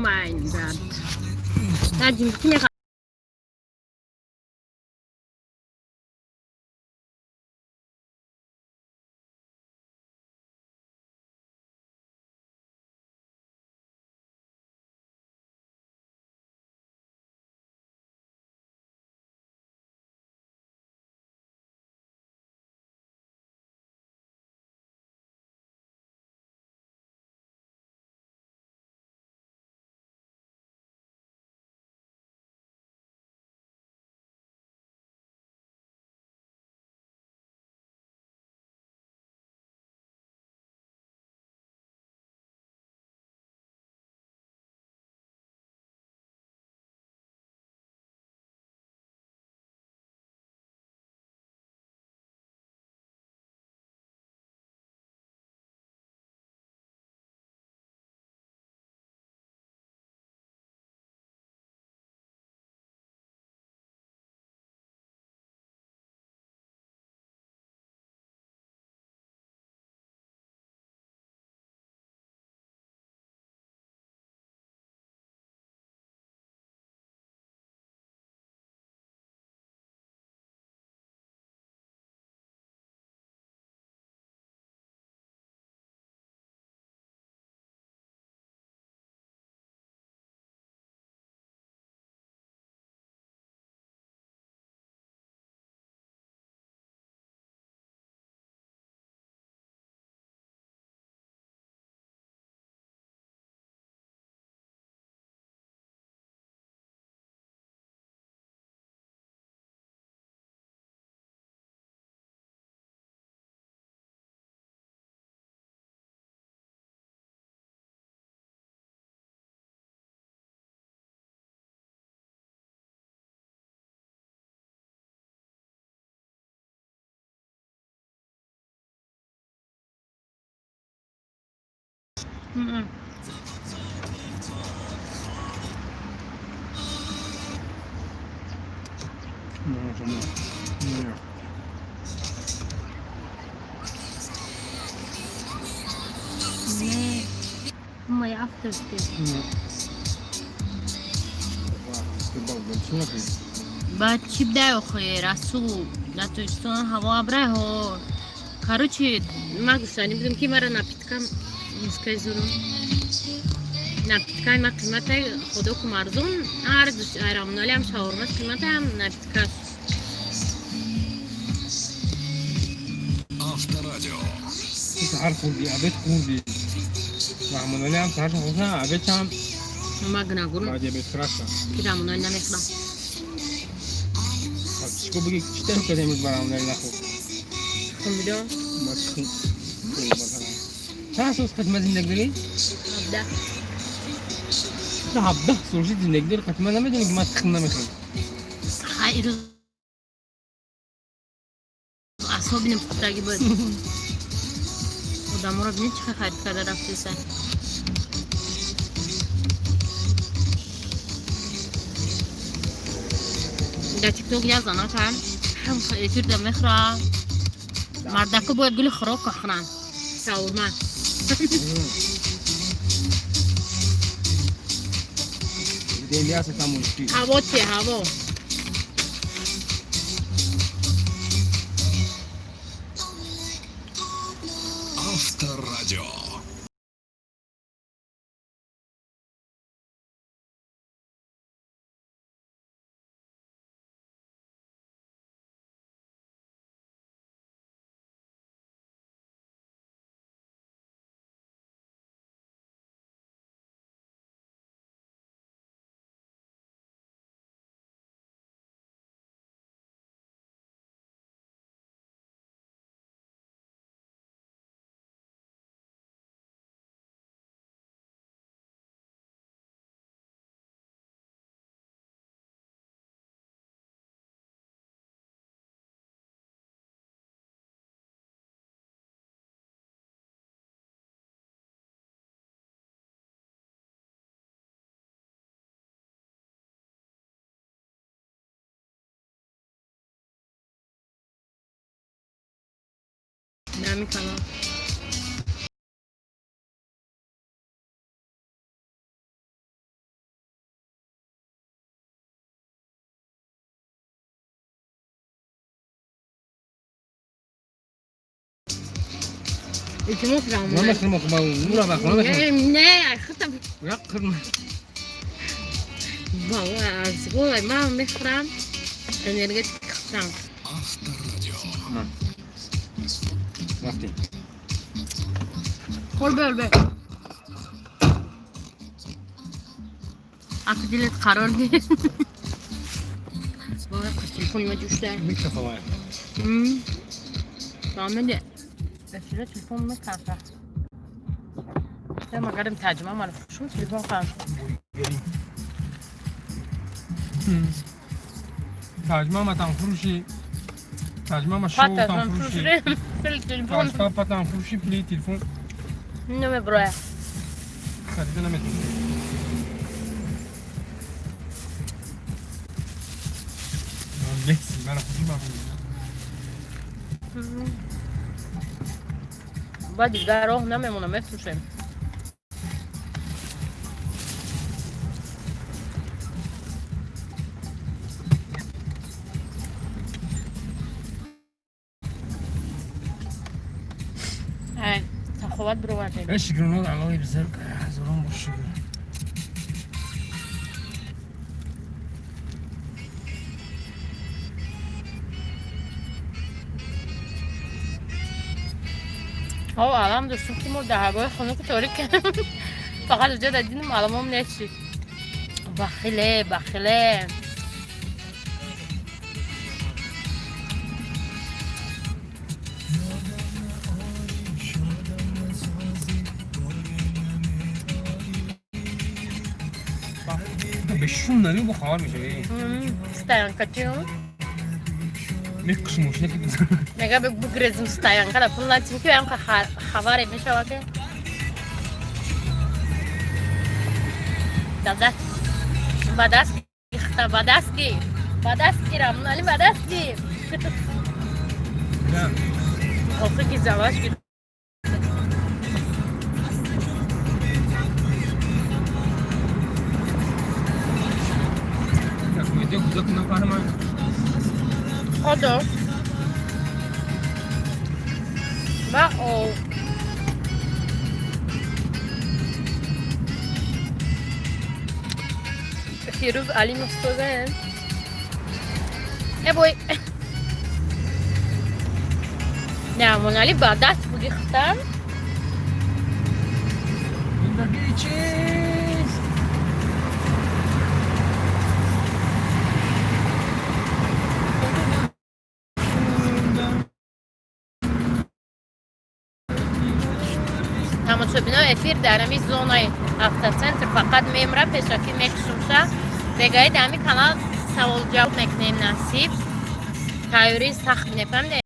Mein Gott. На. Не, моя авторская. Баъд чӣ бидай охир, Расул, дар Тоҷикистон ҳаво абрай ҳо. Короче, ман гуфтанӣ будам, ки мара напиткам мускаи зурум. Напиткаи ма қиматай, худо ку арзон, ҳар рамоналиам шаурмас қиматаам напиткаш. Авторадио. Ту саҳар хӯрдӣ, обед хӯрдӣ. Раҳмоналӣ ҳам саҳар хӯрда, обед ҳам. Ма гунагурм. Баъди обед хӯрашта. Ки Рамоналӣ намехӯрам. Чико бигӣ, чӣ тариқ карда имрӯз ба Раҳмоналӣ нахӯрд? Хумбидо. Ма тухм масалан. Чанд сол қадима зиндагӣ дорӣ? 17. Ту 17 сол шуд зиндагӣ дорӣ, қадима намедонӣ, ки ман тухм намехӯрам. Хай, ирӯз асоби пухтагӣ буд. Одаморо бинед, чӣ харид карда рафтеса. Дар ТикТок як занака эфирда мехӯра: мардако бояд гули хӯрока хӯранд, шаурма. Демиаса тамошки. Ҳаво чи, ҳаво? Авторадио. Ҳамин канал. Илтимос. Ман мехӯрам, охи, ба ура ба хона мехӯрам. Не, худам. Як қирма. Аз голай ман мехӯрам. Энергетик хӯрам. Авторадио. Рафтем. Хӯр, бер, бер. Ахи, дилет қарор нест. Вой, телефони ма ҷӯшта. Микрофон. Фаҳмиди? Эфира телефон мекарда. Магарим таҷима мара шум телефон хам. Таҷма матан фурӯши. Таҷма ма шоу тан фурӯши. Телефон. Таҷма патан фурӯши, пули телефон намеброя. Харида наметавонӣ. Лекси мара хуши ман. Баъд дигар роҳ намемона, мефурӯшем. Ай, саховат бировардем. Э, шукрона Аллоҳи бузург, ҳазорон бор шукр. О, алам доштем, ки мо дар ҳавои хунуку торик, фақат уҷа дар динам аламом нечи. Бахиле, бахиле. Бешум нави бо хабар мешавӣ. Стоянка чи? Мекуши мошина ки. Мега бугрезим стоянка да пул натим, ки ам хабаре мешава, ки дадаст ба даст гирифта, ба даст гир, ба даст гирам, али, ба даст гир. Охи, ки заваш гир. Худо ва о Фирӯз Алимов созаем. Э, бой. Не, Монали ба даст гирифтам. Зиндагӣ чист? Тамошобино, эфир дар ҳами зонаи автоцентр фақат мемра, пешакӣ мекушумша. Бегаи дар ҳами канал саволҷавоб мекунем, насиб. Тайёрии сахт мефаҳмиде.